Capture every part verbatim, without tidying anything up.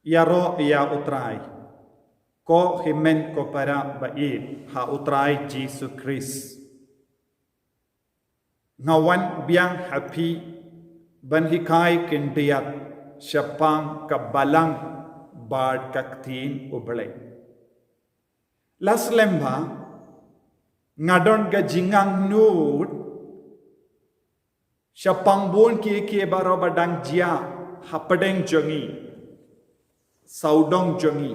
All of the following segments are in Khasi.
Ïaroh ïa U Trai, ko hynmen ko para ba ïeit ha U Trai Jisu Khrist. Nga wan biang ha phi ban hikai khyndiat shaphang ka balang bad ka ktien U Blei. La slem bha, nga don ka jingangnud shaphang bun kiei kiei baroh ba dang jia hapdeng jong ngi, sawdong jong ngi,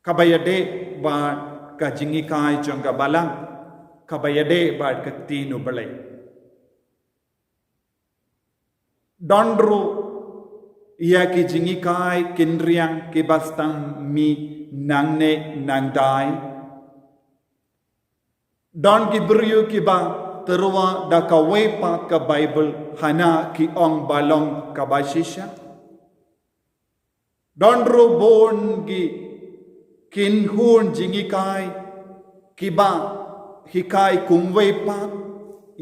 kaba ïadei bad ka jinghikai jong ka balang, kaba ïadei bad ka ktien U Blei. Don ruh ïa ki jinghikai khynriang kiba sdang mih nangne nangtai. Don ki briew kiba tyrwa da kawei pat ka Baibl hana ki ong ba long kaba shisha. Don ruh bun ki kynhun jinghikai kiba hikai kumwei pat,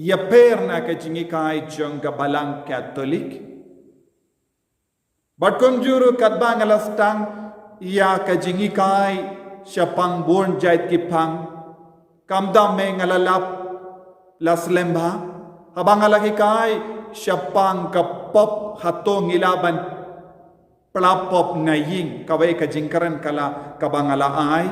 ïapher na ka jinghikai jong ka balang Katholik. Bad kumjuh ruh katba nga la sdang ïa ka jinghikai shaphang bun jait ki phang, kam dam me nga la lap, la slem bha, haba nga la hikai shaphang ka pop, hato ngi lah ban pla pop na ïing, kawei ka jingkren kala kaba nga la ai.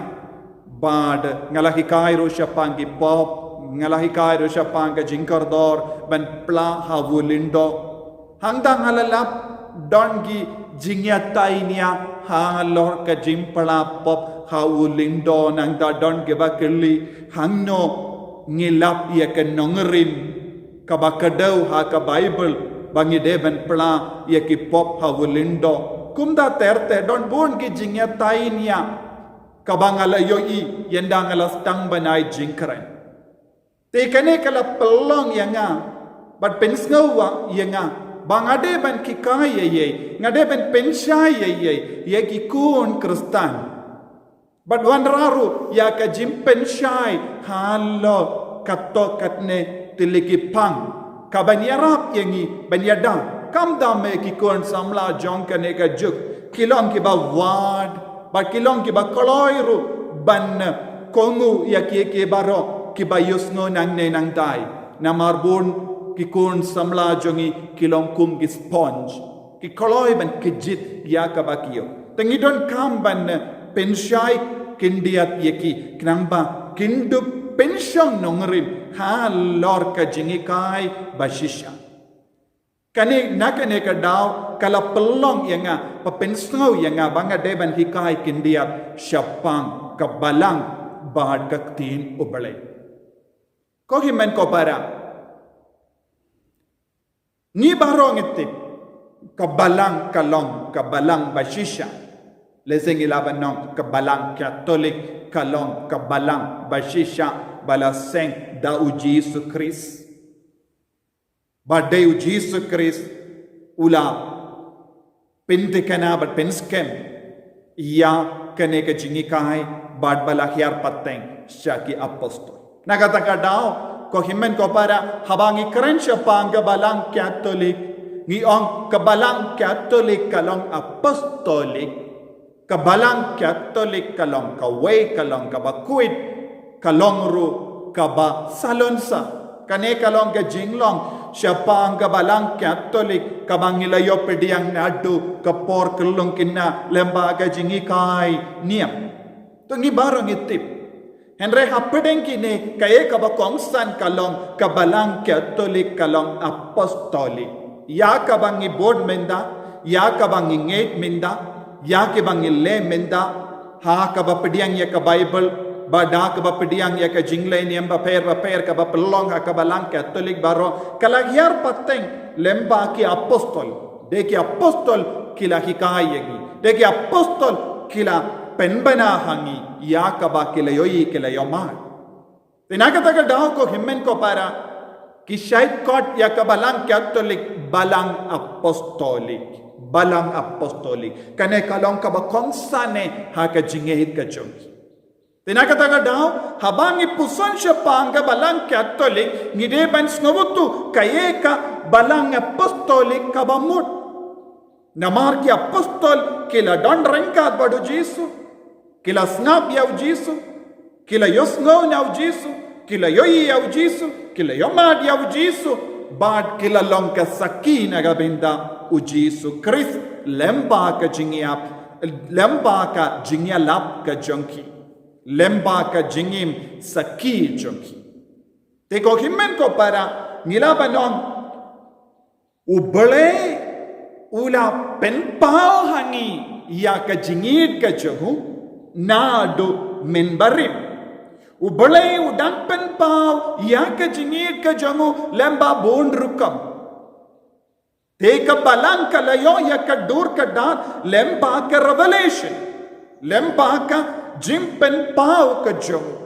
Bad nga la hikai ruh shaphang ki pop, nga la hikai ruh shaphang ka jingkordor ban pla ha u lyngdoh. Hangta nga la lap don ki jingïatainia halor ka jingpla pop ha u lyngdoh, nangta don kiba kylli, hangno ngi lap ïa ka nongrim kaba kdew ha ka Baibl ba ngi dei ban pla ïa ki pop ha u lyngdoh. Kumta ter ter don bun ki jingïatainia kaba nga la ïohi ynda nga la sdang ban ai jingkren. Te kane ka la pynlong ïa nga bad pynsngewbha ïa nga ba nga dei ban hikai ei ei, nga dei ban pynshai ei ei ïa ki khun Khristan. Bad wanrah ruh ïa ka jingpynshai halor katto katne tylli ki phang kaban ïarap ïa ngi ban ïada. Kam dam me ki khun samla jong kane ka juk, ki long kiba wad bad ki long kiba kloi ruh ban kohnguh ïa kiei kiei baroh kiba ïohsngew nangne nangtai. Namar bun ki khun samla jong ngi ki long kum ki sponge, ki kloi ban kjit ïa kaba ki ïoh. Te ngi donkam ban pynshai khyndiat ïa ki khnang ba kin dup pynshong nongrim halor ka jinghikai ba shisha. Kane, na kane ka daw ka la pynlong ïa nga, ba pynsngew ïa nga ba nga dei ban hikai khyndiat shaphang ka balang bad ka ktien U Blei. Ko hynmen ko para, ngi baroh ngi tip ka balang ka long ka balang ba shisha. Lehse ngi lah ban ong ka balang Katholik ka long ka balang ba shisha ba la seng da U Jisu Khrist. Ba dei U Jisu Khrist u la pynthikna bad pynskhem ïa kane ka jinghikai bad ba la hiar pateng sha ki apostol. Na kata ka daw, ko hynmen ko para, haba ngi kren shaphang ka balang Katholik, ngi ong ka balang Katholik ka long apostolik. Ka balang Katholik ka long kawei, ka long kaba khuid, ka long ruh kaba salonsa. Kane ka long ka jinglong shaphang ka balang Katholik kaba ngi la ïoh pdiang naduh ka por kyllum kine lyngba ka jinghikai niam. To ngi baroh ngi tip. Hynrei hapdeng kine kaei kaba kongsan ka long ka balang Katholik ka long apostolik. Ïa kaba ngi bud mynta, ïa kaba ngi ngeit mynta, ïa kaba ngi leh mynta, ha kaba pdiang ïa ka Baibl, bad ha kaba pdiang ïa ka jingleh niam bapher bapher kaba pynlong ha ka balang Katholik baroh, ka la hiar pateng lyngba ki apostol. Dei ki apostol ki la hikai ïa ngi. Dei ki apostol ki la pynbna ha ngi ïa kaba ki la ïohi ki la ïohmad. Te na kata ka daw ko hynmen ko para, ki shait khot ïa ka balang Katholik balang apostolik. Balang apostolik. Kane ka long kaba kongsan eh ha ka jingngeit ka jong ngi. Te na kata ka daw, haba ngi puson shaphang ka balang Katholik, ngi dei ban sngewthuh kaei ka balang apostolik kaba mut. Namar ki apostol ki la don ryngkat bad u Jisu, ki la sngap ïa u Jisu, ki la ïohsngew na u Jisu, ki la ïohi ïa u Jisu, ki la ïohmad ïa u Jisu, bad ki la long ka sakhi na ka bynta u Jisu Khrist, lyngba ka jingïap, lyngba ka jingïalap ka jong ki, lyngba ka jingim sakhi jong ki. Te ko hynmen ko para, ngi lah ban ong, U Blei u la pynpaw ha ngi ïa ka jingïeit ka jong u naduh mynbarim. U Blei u dang pynpaw ïa ka jingïeit ka jong u lyngba bun rukom. Te ka Balang ka la ïoh ïa ka dur ka dak lyngba ka revelation, lyngba ka jingpynpaw ka jong u.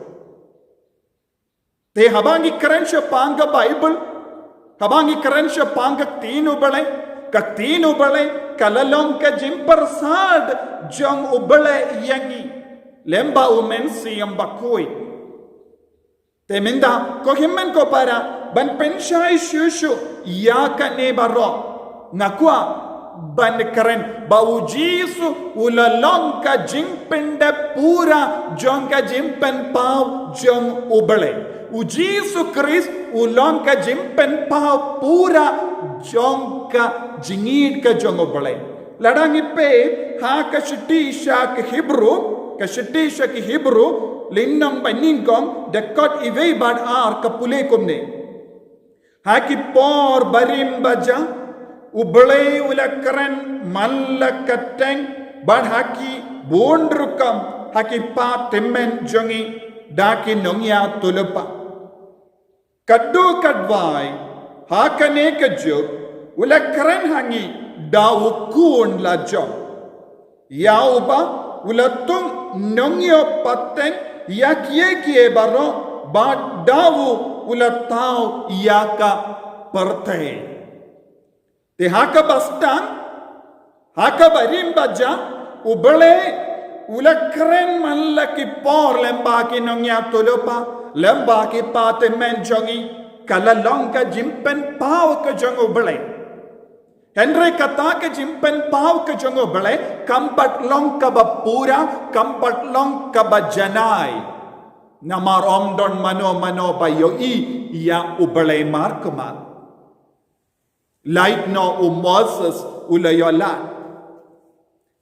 Te haba ngi kren shaphang ka Baibl, haba ngi kren shaphang ka Ktien U Blei, ka Ktien U Blei ka la long ka jingpyrsad jong U Blei ïa ngi lyngba U Mynsiem Bakhuid. Te mynta, ko hynmen ko para, ban pynshai shuh shuh ïa kane baroh, nga kwah ban kren ba U Jisu u la long ka jingpyndep pura jong ka jingpynpaw jong U Blei. U Jisu Khrist u long ka jingpynpaw pura jong ka jingïeit ka jong U Blei. Lada ngi peit ha ka shithi sha ki Hebru, ka shithi sha ki Hebru, lynnong ba nyngkong, dkhot iwei bad ar, ka pule kumne. Ha ki por barim bajah, U Blei u la kren man la ka teng, bad ha ki bun rukom, ha ki pathynmen jong ngi, da ki nongïathuhlypa. Katto katwai, ha kane ka juk, u la kren ha ngi da u Khun la jong. Ïa uba u la thung nongïoh pateng ïa kiei kiei baroh, bad da u u la thaw ïa ka pyrthei. Te ha kaba sdang, ha kaba rim bajah, U Blei u la kren man la ki por lyngba ki nongïathuhlypa, lyngba ki pathynmen jong ngi, ka la long ka jingpynpaw ka jong U Blei. Hynrei kata ka jingpynpaw ka jong U Blei kam pat long kaba pura, kam pat long kaba janai. Namar ym don mano mano ba ïohi ïa U Blei markhmat. Lait noh u Moses u la ïoh lad.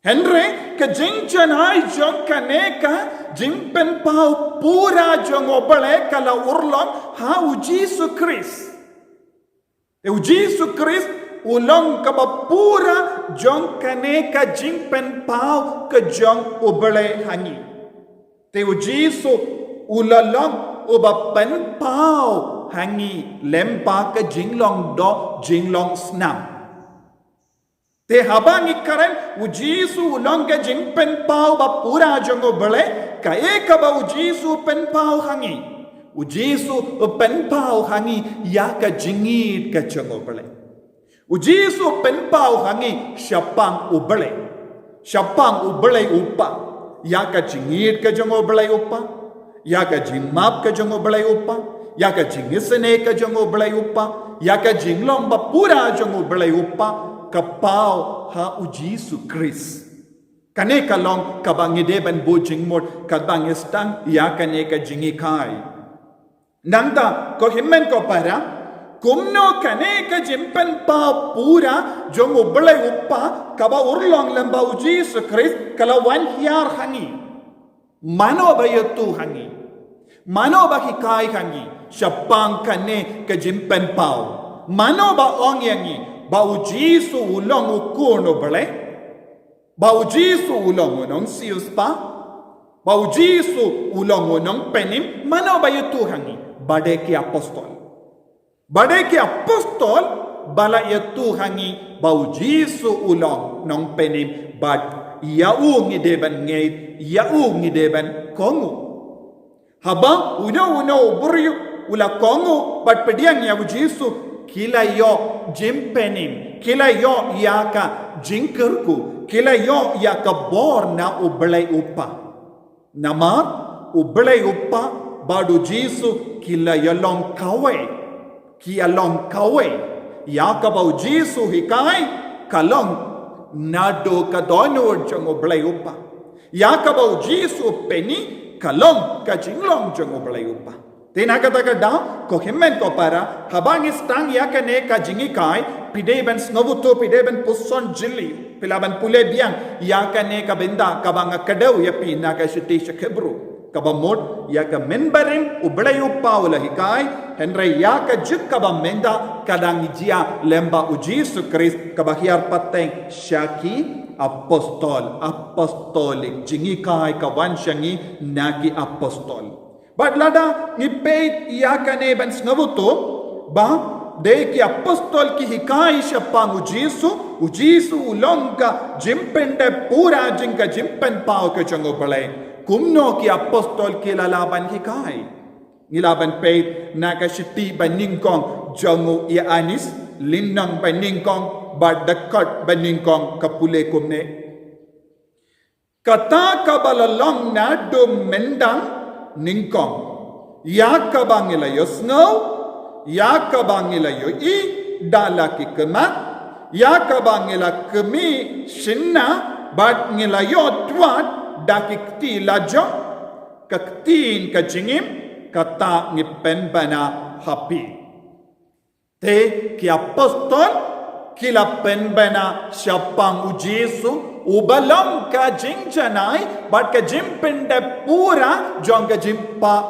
Hynrei ka jingjanai jong kane ka jingpynpaw pura jong U Blei ka la urlong ha U Jisu Khrist. Te U Jisu Khrist u long kaba pura jong kane ka jingpynpaw ka jong U Blei ha ngi. Te U Jisu u la long uba pynpaw ha ngi lyngba ka jinglong doh jinglong snam. Te haba ngi kren U Jisu u long ka jingpynpaw ba pura jong U Blei, kaei kaba U Jisu pynpaw ha ngi? U Jisu u pynpaw ha ngi ïa ka jingïeit ka jong U Blei. U Jisu pynpaw ha ngi shaphang U Blei, shaphang U Blei U Kpa, ïa ka jingïeit ka jong U Blei U Kpa, ïa ka jingmap ka jong U Blei U Kpa, ïa ka jingisynei ka jong U Blei U Kpa, ïa ka jinglong ba pura jong U Blei U Kpa, ka paw ha U Jisu Khrist. Kane ka long kaba ngi dei ban buh jingmut katba ngi sdang ïa kane ka jinghikai. Nangta, ko hynmen ko para, kumno kane ka jingpynpaw pura jong U Blei U Kpa kaba urlong lyngba U Jisu Khrist ka la wan hiar ha ngi? Mano ba ïathuh ha ngi? Mano ba hikai ha ngi shaphang kane ka jingpynpaw? Mano ba ong ïa ngi ba U Jisu u long U Khun U Blei? Ba U Jisu u long U Nongsiewspah? Ba U Jisu u long U Nongpynim? Mano ba ïathuh ha ngi? Ba dei ki apostol. Ba dei ki apostol ba la ïathuh ha ngi ba U Jisu u long Nongpynim bad ïa u ngi dei ban ngeit, ïa u ngi dei ban kohnguh. Haba uno uno u briew u la kohnguh bad pdiang ïa U Jisu, ki la ïoh jingpynim, ki la ïoh ïa ka jingkyrkhu, ki la ïoh ïa ka bor na U Blei U Kpa. Namar U Blei U Kpa bad U Jisu ki la ïalong kawei, ki ïalong kawei. Ïa kaba U Jisu hikai ka long naduh ka dohnud jong U Blei U Kpa. Ïa kaba U Jisu u pyni ka long ka jinglong jong U Blei U Kpa. Te na kata ka daw, ko hynmen ko para, haba ngi sdang ïa kane ka jinghikai, phi dei ban sngewthuh, phi dei ban puson jylliew, phi lah ban pule biang ïa kane ka bynta kaba nga kdew ïa phi na ka shithi sha ki Hebru. Kaba mut, ïa ka mynbarim U Blei U Kpa u la hikai, hynrei ïa ka juk kaba mynta ka dang jia lyngba U Jisu Khrist, kaba hiar pateng sha ki apostol, apostolic jinghikai ka wan sha ngi na ki apostol. Bad lada ngi peit ïa kane ban sngewthuh, ba dei ki apostol ki hikai shaphang U Jisu, U Jisu u long ka jingpyndep pura jong ka jingpynpaw ka jong U Blei. Kumno ki apostol ki la lah ban hikai? Ngi lah ban peit na ka shithi ba nyngkong jong u Ïoannis, lynnong ba nyngkong bad dkhot ba nyngkong ka pule kumne. Kata kaba la long naduh mynta nyngkong, ïa kaba ngi la ïohsngew, ïa kaba ngi la ïohi da la ki khmat, ïa kaba ngi la khmih shynna bad ngi la ïohtwad da ki kti lajong, ka ktien ka jingim, kata ngi pynbna ha phi. Te ki apostol ki la pynbna shaphang U Jisu, uba long ka jingjanai bad ka jingpyndep pura jong ka jingpa-,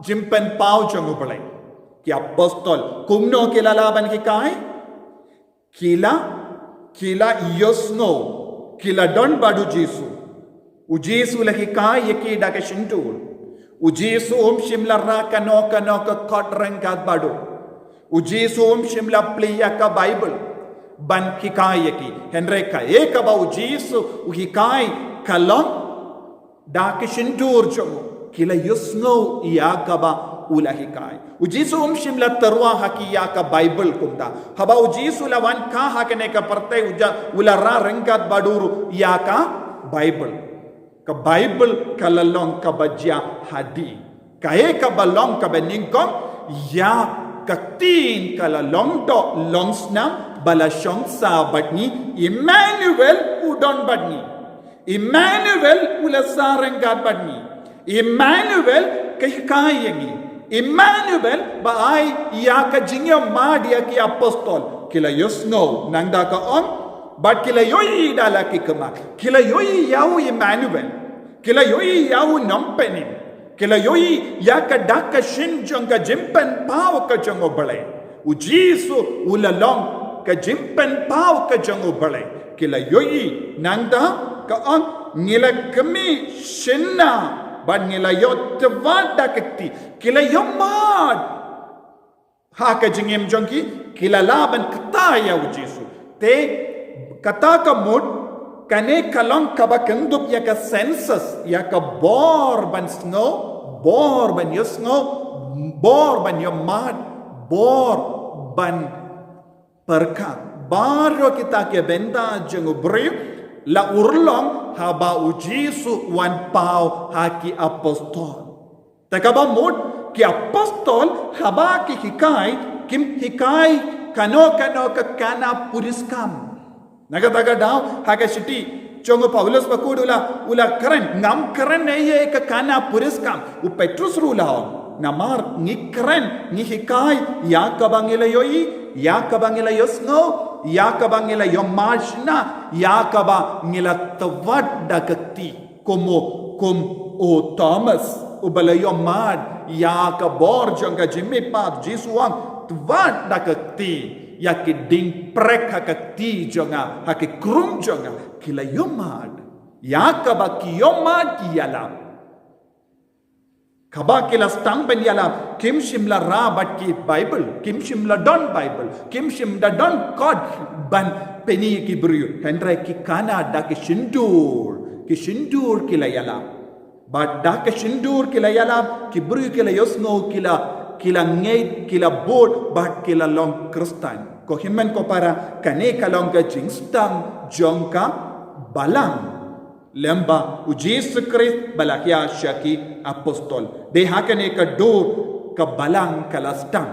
jingpynpaw jong U Blei. Ki apostol kumno ki la lah ban hikai? Ki la, ki la ïohsngew, ki la don bad U Jisu. U Jisu u la hikai ïa ki da ka shyntur. U Jisu um shym la rah kano kano ka kot ryngkat bad u. U Jisu um shym la plie ïa ka Baibl ban hikai ïa ki. Hynrei kaei kaba U Jisu u hikai ka long da ka shyntur jong u, ki la ïohsngew ïa kaba u la hikai. U Jisu um shym la tyrwa ha ki ïa ka Baibl kumta. Haba U Jisu u la wan kha ha kane ka pyrthei, u la rah ryngkat bad u ruh ïa ka Baibl. Ka Baibl ka la long kaba jia ha dih. Kaei kaba long kaba nyngkong, ïa ka ktien ka la long doh long snam ba la shong sah bad ngi, Immanuel u don bad ngi. Immanuel u la sah ryngkat bad ngi. Immanuel ka hikai ïa ngi. Immanuel ba ai ïa ka jingïamad ïa ki apostol. Ki la ïohsngew nangta ka ong, bad ki la ïohi da la ki khmat. Ki la ïohi ïa u Immanuel. Ki la ïohi ïa u nongpynim. Ki la ïohi ïa ka dak ka shin jong ka jingpynpaw ka jong U Blei. U Jisu u la long ka jingpynpaw ka jong U Blei. Ki la ïohi nangta ka ong, ngi la khmih shynna bad ngi la ïohtwad da ka kti. Ki la ïohmad ha ka jingim jong ki, ki la lah ban kta ïa U Jisu. Te kata ka mut, kane ka long kaba kyndup ïa ka sensus, ïa ka bor ban sngew, bor ban ïohsngew, bor ban ïohmad, bor ban pyrkhat. Baroh kita ki bynta jong u briew la urlong haba U Jisu u wan paw ha ki apostol. Te kaba mut, ki apostol haba ki hikai, kim hikai kano kano ka khana puriskam. Na kata ka daw, ha ka shithi jong u Paulus bakhuid u la, u la kren, ngam kren ei ei ka khana puriskam. U Petrus ruh u la ong, namar ngi kren, ngi hikai ïa kaba ngi la ïohi, ïa kaba ngi la ïohsngew, ïa kaba ngi la ïohmad shynna, ïa kaba ngi la thwad da ka kti. Kum u, kum u Thomas, uba la ïohmad ïa ka bor jong ka jingmihpat, Jisu u ong, thwad da ka kti, ïa ki dieng prek ha ka kti jong nga, ha ki krung jong nga. Ki la ïohmad. Ïa kaba ki ïohmad ki ïalap. Kaba ki la sdang ban ïalap, kim shym la rah bad ki Baibl, kim shym la don Baibl, kim shym da don kot ban pyni ki briew. Hynrei ki khana da ki shyntur, ki shyntur ki la ïalap. Bad da ki shyntur ki la ïalap, ki briew ki la ïohsngew, ki la, ki la ngeit, ki la bud, bad ki la long Khristan. Ko hynmen ko para, kane ka long ka jingsdang jong ka balang. Lem bad U Jisu Khrist ba la hiar sha ki apostol. Dei ha kane ka dur ka balang ka la sdang.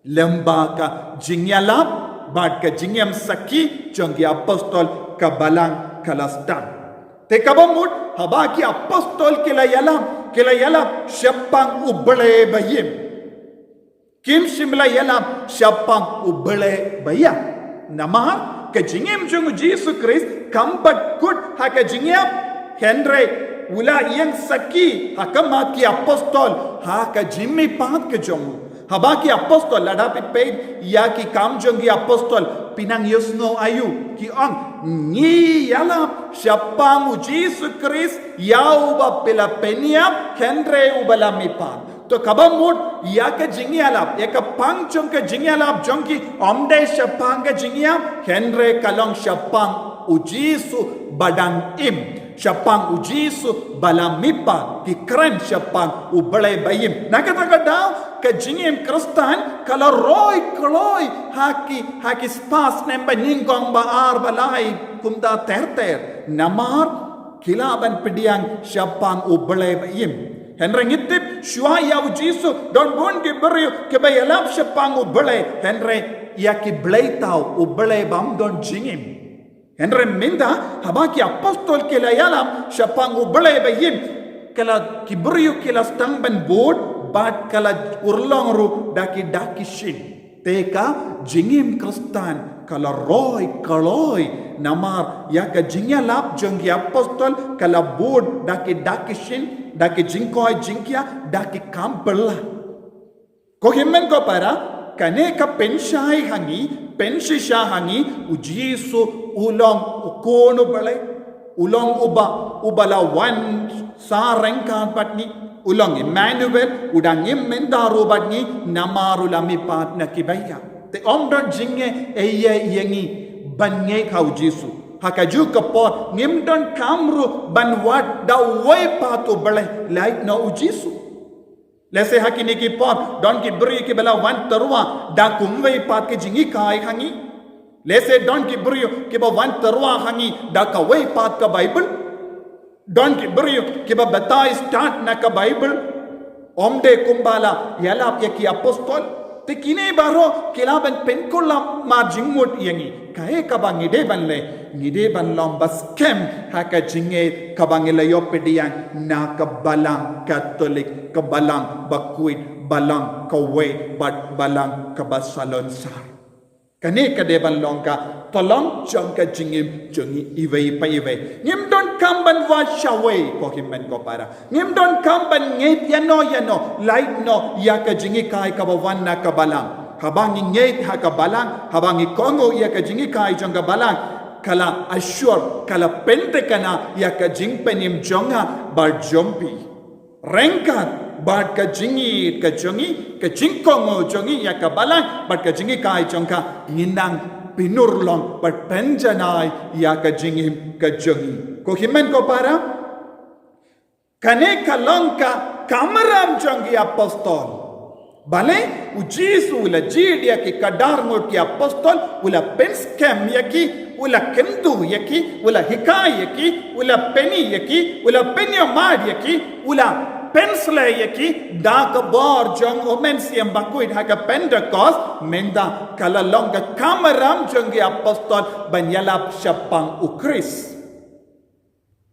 Lem bad ka jingïalap bad ka jingïam sakhi jong ki apostol ka balang ka la sdang. Te kaba mut, haba ki apostol ki la ïalam, ki la ïalam shaphang U Blei ba im. Kim shym la ïalam shaphang U Blei ba ïap. Namar ka jingim jong U Jisu Khrist kam pat kut ha ka jingïap, hynrei u la ïeng sakhi ha khmat ki apostol ha ka jingmihpat ka jong u. Haba ki apostol, lada phi peit ïa ki Kam jong ki Apostol, phin nang ïohsngew aïu ki ong, ngi ïalam shaphang U Jisu Khrist, ïa uba phi la pynïap, hynrei uba la mihpat. To kaba mut, ïa ka jingïalap, ïa ka pang jong ka jingïalap jong ki, ym dei shaphang ka jingïap, hynrei ka long shaphang U Jisu ba dang im, shaphang U Jisu ba la mihpat, ki kren shaphang U Blei ba im. Na kata ka daw, ka jingim Khristan ka la roi kloi ha ki, ha ki spah snem ba nyngkong, ba ar, ba lai, kumta ter ter. Namar ki lah ban pdiang shaphang U Blei ba im. Hynrei ngi tip, shuwa ïa U Jisu, don bun ki briew kiba ïalap shaphang U Blei, hynrei ïa ki blei thaw, U Blei bym don jingim. Hynrei mynta, haba ki apostol ki la ïalam shaphang U Blei ba im, ka la, ki briew ki la sdang ban bud, bad ka la urlong ruh da ki dak ki shin. Te ka jingim Khristan ka la roi kloi, namar ïa ka jingïalap jong ki apostol ka la bud da ki dak ki shin, da ki jingkoit jingkhiah, da ki kam pyrshah. Ko hynmen ko para, kane ka pynshai ha ngi, pynshisha ha ngi, U Jisu u long U Khun U Blei. U long uba, uba la wan sa ryngkat bad ngi. U long Immanuel, u dang im mynta ruh bad ngi, namar u la mihpat na kiba ïap. Te ym don jingeh ei ei ïa ngi ban ngeit ha U Jisu. Ha kajuh ka por, ngim donkam ruh ban wad da uwei pat U Blei, lait noh U Jisu. Lehse ha kine ki por, don ki briew kiba la wan tyrwa da kumwei pat ka jinghikai ha ngi. Lehse don ki briew kiba wan tyrwa ha ngi da kawei pat ka Baibl. Don ki briew kiba batai stad na ka Baibl. Ym dei kumba la ïalap ïa ki apostol. Te kine baroh ki lah ban pynkulmar jingmut ïa ngi. Kaei kaba ngi dei ban leh, ngi dei ban long ba skhem ha ka jingngeit kaba ngi la ïoh pdiang na ka Balang Katholik, ka Balang bakhuid, Balang kawei bad Balang kaba salonsar. Kane ka dei ban long ka tyllong jong ka jingim jong ngi iwei pa iwei. Ngim donkam ban wad shawei, ko hynmen ko para. Ngim donkam ban ngeit ïano ïano, lait noh ïa ka jinghikai kaba wan na ka Balang. Haba ngi ngeit ha ka Balang, haba ngi kohnguh ïa ka jinghikai jong ka Balang, ka la assure, ka la pynthikna ïa ka jingpynim jong nga bad jong phi. Ryngkat bad ka jingïeit ka jong ngi, ka jingkohnguh jong ngi ïa ka Balang bad ka jinghikai jong ka, ngin nang pynurlong bad pynjanai ïa ka jingim ka jong ngi. Ko hynmen ko para, kane ka long ka kamram jong ki apostol. Balei U Jisu u la jied ïa ki khadar ngut ki apostol, u la pynskhem ïa ki, u la kyntu ïa ki, u la hikai ïa ki, u la pyni ïa ki, u la pynïamad ïa ki, u la pynsleh ïa ki da ka bor jong U Mynsiem Bakhuid ha ka Pentekost, mynta ka la long ka kamram jong ki apostol ban ïalap shaphang U Khrist.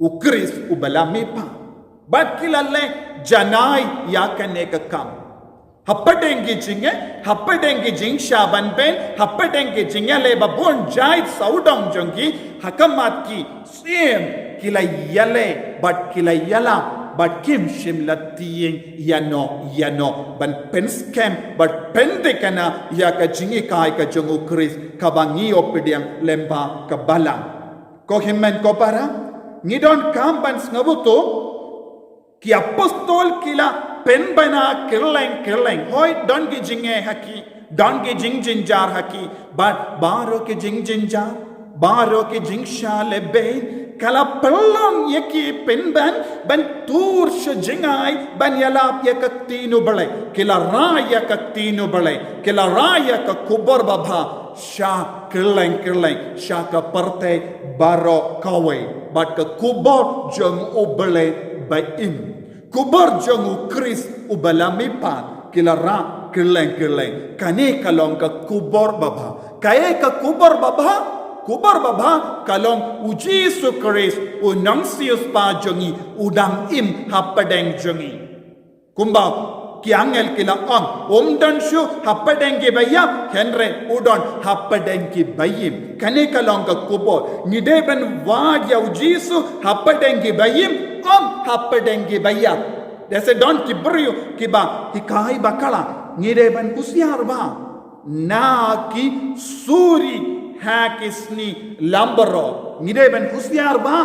U Khrist uba la mihpat. Bad ki la leh janai ïa kane ka kam. Hapdeng ki jingeh, hapdeng ki jingshah ban beiñ, hapdeng ki jingïaleh ba bun jait sawdong jong ki, ha khmat ki syiem ki la ïaleh bad ki la ïalam bad kim shym la tieng ïano ïano ban pynskhem bad pynthikna ïa ka jinghikai ka jong U Khrist kaba ngi ïoh pdiang lyngba ka Balang. Ko hynmen ko para, ngi donkam ban sngewthuh, ki apostol ki la pynbna kylleng kylleng. Hooid, don ki jingeh ha ki, don ki jingjynjar ha ki, bad baroh ki jingjynjar, baroh ki jingshah leh beiñ, ka la pynlong ïa ki pynban ban tur sha jngai ban ïalap ïa ka ktien U Blei. Ki la rai ïa ka ktien U Blei, ki la rai ïa ka khubor babha sha kylleng kylleng, sha ka pyrthei baroh kawei. Bad ka khubor jong U Blei ba im, khubor jong U Khrist uba la mihpat, ki la rah kylleng kylleng. Kane ka long ka khubor babha. Kaei ka khubor babha? Khubor babha ka long u Jisu Khrist, u nongsiewspah jong ngi, u dang im hapdeng jong ngi. Kumba ki angel ki la ong, um don shuh hapdeng kiba ïap, hynrei u don hapdeng kiba im. Kane ka long ka khubor. Ngi dei ban wad ïa u Jisu hapdeng kiba im, ym hapdeng kiba ïap. Lehse don ki briew kiba hikai bakla, ngi dei ban husiar bha na ki suri ha ki sngi lambaroh. Ngi dei ban husiar bha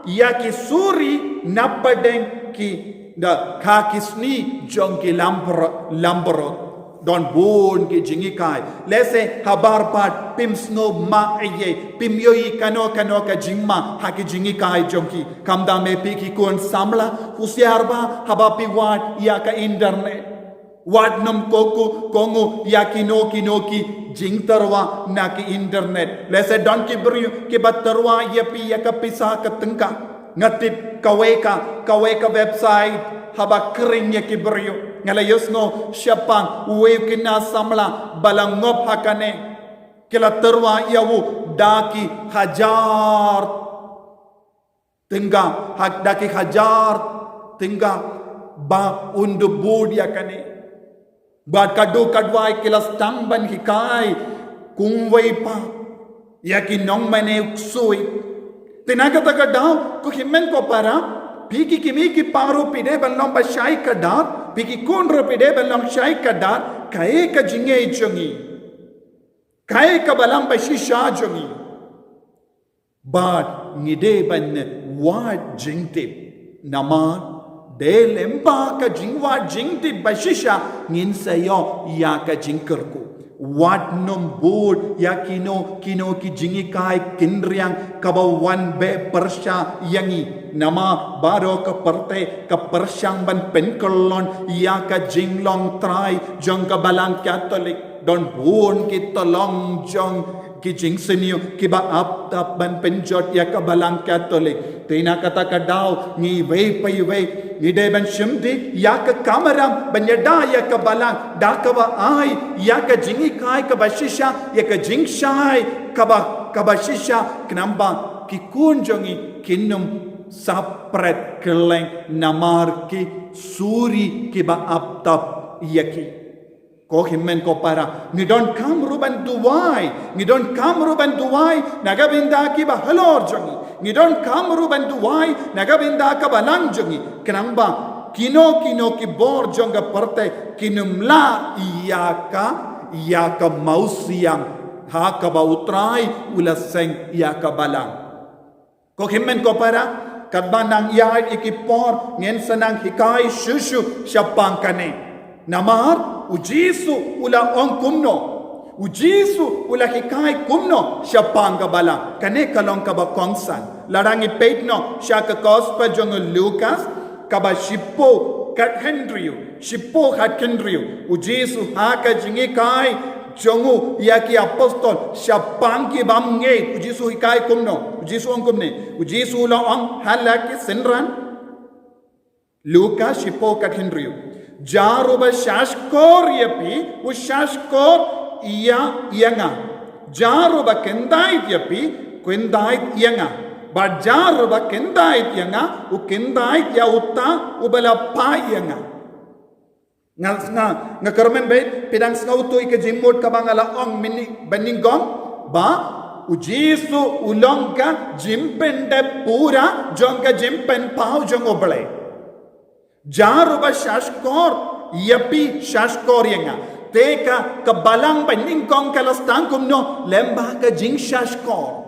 ïa ki suri napdeng ki, da, ha ki sngi jong ki lambro-, lambaroh. Don bun ki jinghikai. Lehse habar pat phim sngew ma ei ei, phim ïohi kano kano ka jingma ha ki jinghikai jong ki. Khamtam eh phi ki khun samla, husiar bha haba phi wad ïa ka internet. Wat nym kohnguh kohnguh ïa kino kino ki jingtyrwa na ki internet. Lehse don ki briew kiba tyrwa ïa phi ïa ka pisa ka tyngka. Nga tip kawei ka, kawei ka website haba khring ïa ki briew. Nga la ïohsngew shaphang uwei u khynnah samla ba la ngop ha kane. Ki la tyrwa ïa u da ki hajar tyngka, ha, da ki hajar tyngka ba un da bud ïa kane. Bad ka dei ka duwai ki la sdang ban hikai kumwei pat ïa ki nongmane u ksuid. Te na kata ka daw, ko hynmen ko para, phi ki kmie ki para ruh phi dei ban long ba shai kdar, phi ki khun ruh phi dei ban long shai kdar, kaei ka jingngeit jong ngi. Kaei ka balang ba shisha jong ngi. Bad ngi dei ban wad jingtip. Namar dei lyngba ka jingwad jingtip ba shisha ngin sa ïoh ïa ka jingkyrkhu. Wat nym bud ïa kino kino ki jinghikai kynriang kaba wan beh pyrshah ïa ngi. Namar baroh ka pyrthei ka pyrshang ban pynkyllon ïa ka jinglong trai jong ka balang Katholik. Don bun ki tyllong jong ki jingsniew kiba ap tap ban pynjot ïa ka balang Katholik. Te na kata ka daw ngi iwei pa iwei ngi dei ban shim dih ïa ka kamram ban ïada ïa ka balang da kaba ai ïa ka jinghikai kaba shisha, ïa ka jingshai kaba, kaba shisha, khnang ba ki khun jong ngi kin ym sa pret kylleng namar ki suri kiba ap tap ïa ki. Ko hynmen ko para, ngi donkam ruh ban duwai, ngi donkam ruh ban duwai na ka bynta kiba halor jong ngi, ngi donkam ruh ban duwai na ka bynta ka balang jong ngi, khnang ba kino kino ki bor jong ka pyrthei kin ym lah ïa ka, ïa ka mawsiang ha kaba U Trai u la seng ïa ka balang. Ko hynmen ko para, katba nang ïaid ïa ki por ngin sa nang hikai shuh shuh shaphang kane. Namar U Jisu u la ong kumno, U Jisu u la hikai kumno shaphang ka balang. Kane ka long kaba kongsan. Lada ngi peit noh sha ka Gospel jong u Lukas, kaba shiphew khathynriew, shiphew khathynriew, U Jisu ha ka jinghikai jong u ïa ki apostol shaphang ki bymngeit, U Jisu u hikai kumno? U Jisu u ong kumne? U Jisu u la ong ha la ki synran. Lukas shiphew khathynriew. Jar uba shahshkor ïa phi u shahshkor ïa, ïa nga. Jar uba khyndait ïa phi u khyndait ïa nga. Bad jar uba khyndait ïa nga u khyndait ïa uta uba la phah ïa nga. Nga, nga, nga kyrmen beit phi dang sngewthuh ïa ka jingmut kaba nga la ong mynnyngkong ba U Jisu u long ka jingpyndep pura jong ka jingpynpaw jong U Blei. Jar uba shahshkor ïa phi shahshkor ïa nga. Te ka, ka balang ba nyngkong ka la sdang kumno? Lyngba ka jingshahshkor.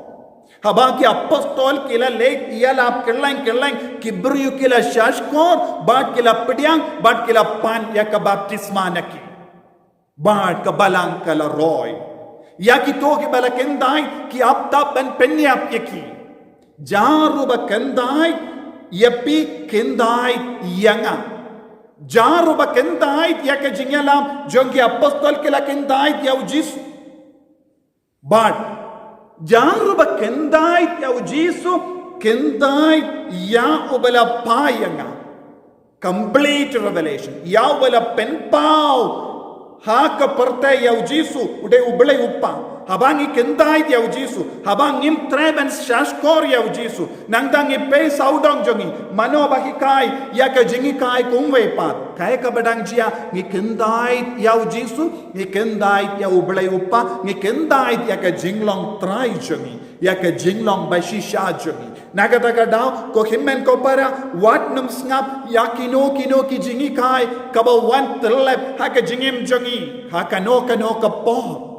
Haba ki apostol ki la leit ïalap kylleng kylleng, ki briew ki la shahshkor bad ki la pdiang bad ki la pan ïa ka baptisma na ki. Bad ka balang ka la roi. Ïa kito kiba la khyndait ki ap tap ban pynïap ïa ki. Jar uba khyndait ïa phi khyndait ïa nga. Jar uba khyndait ïa ka jingïalap jong ki apostol ki la khyndait ïa U Jisu. Bad jar uba khyndait ïa U Jisu khyndait ïa uba la phah ïa nga. Complete revelation. Ïa uba la pynpaw ha ka pyrthei ïa U Jisu u dei U Blei U Kpa. Haba ngi kyntait ïa u Jisu, haba ngim treh ban shahshkor ïa u Jisu, nangta ngi pei sawdong jong ngi, mano ba hikai ïa ka jinghikai kumwei pat? Kaei kaba dang jia? Ngi kyntait ïa u Jisu, ngi kyntait ïa u Blei u Kpa, ngi kyntait ïa ka jinglong trai jong ngi, ïa ka jinglong bashisha jong ngi. Na kata ka daw, ko hynmen ko para, wat nym sngap ïa kino kino ki jinghikai kaba wan tyllep ha ka jingim jong ngi ha kano kano ka por.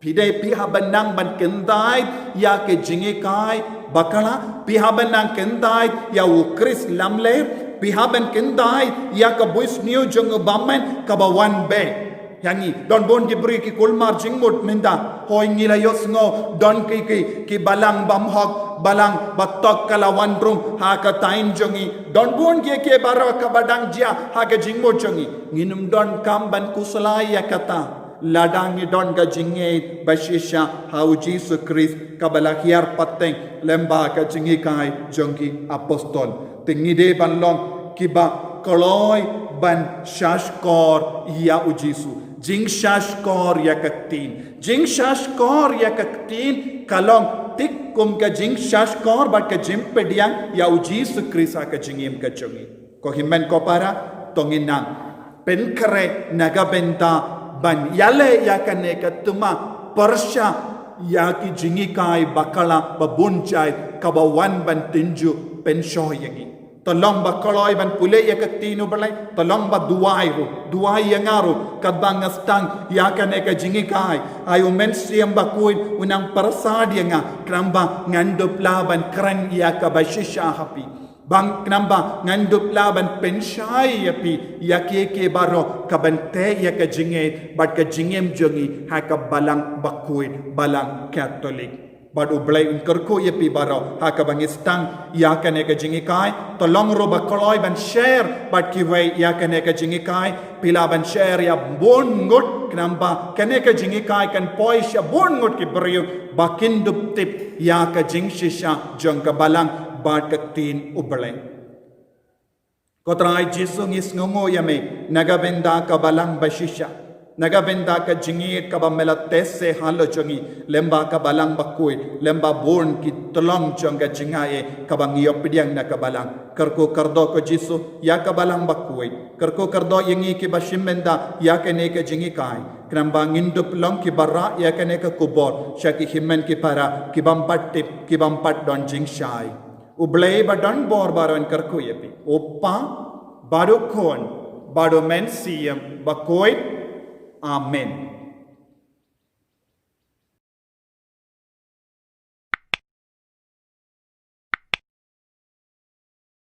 Phi dei phi hap ban nang ban kyntait ïa ka jinghikai bakla, phi hap ban nang kyntait ïa u Khrist lamler, phi hap ban kyntait ïa ka bunsniew jong u bymman kaba wan beh. Ïa ngi, don bun ki briew ki kulmar jingmut mynta. Hooid, ngi la ïohsngew don ki, ki, ki balang bymhok, balang ba tok ka la wan rung ha ka thaiñ jong ngi. Don bun kiei kiei baroh kaba dang jia ha ka jingmut jong ngi. Ngin ym donkam ban khuslai ïa kata lada ngi don ka jingngeit bashisha ha u Jisu Khrist kaba la hiar pateng lyngba ka jinghikai jong ki apostol. Te ngi dei ban long kiba kloi ban shahshkor ïa u Jisu. Jingshahshkor ïa ka ktien, jingshahshkor ïa ka ktien ka long thik kum ka jingshahshkor bad ka jingpdiang ïa u Jisu Khrist ha ka jingim ka jong ngi. Ko hynmen ko para, to ngin nang pynkhreh na ka bynta ban ïaleh ïa kane ka thma pyrshah ïa ki jinghikai bakla ba bun jait kaba wan ban tynjuh pynshoi ïa ngi. To long ba kloi ban pule ïa ka ktien u Blei, to long ba duwai ruh, duwai ïa nga ruh katba nga sdang ïa kane ka jinghikai. Ai u Mynsiem Bakhuid un nang pyrsad ïa nga khnang ba ngan dup lah ban kren ïa kaba shisha ha phi. Bang khnang ba ngan dup lah ban pynshai ïa phi ïa kiei kiei baroh kaban teh ïa ka jingngeit bad ka jingim jong ngi ha ka Balang Bakhuid, Balang Katholik. Bad u Blei un kyrkhu ïa phi baroh ha kaba ngi sdang ïa kane ka jinghikai. To long ruh ba kloi ban share bad kiwei ïa kane ka jinghikai. Phi lah ban share ïa bun ngut khnang ba kane ka jinghikai kan poi sha bun ngut ki briew ba kin dup tip ïa ka jingshisha jong ka balang bad ka ktien u Blei. Ko Trai Jisu, ngi sngewnguh ïa me na ka bynta ka balang bashisha, na ka bynta ka jingngeit kaba me la teh seh halor jong ngi lyngba ka Balang Bakhuid, lyngba bun ki tyllong jong ka jingaiei kaba ngi ïoh pdiang na ka balang. Kyrkhu kyrdoh ko Jisu ïa ka Balang Bakhuid. Kyrkhu kyrdoh ïa ngi kiba shim bynta ïa kane ka jinghikai khnang ba ngin dup long kiba rah ïa kane ka khubor sha ki hynmen ki para ki bym pat tip, ki bym pat don jingshai. U Blei ba don bor baroh un kyrkhu ïa phi, u Kpa bad u Khun bad u Mynsiem Bakhuid. Amen.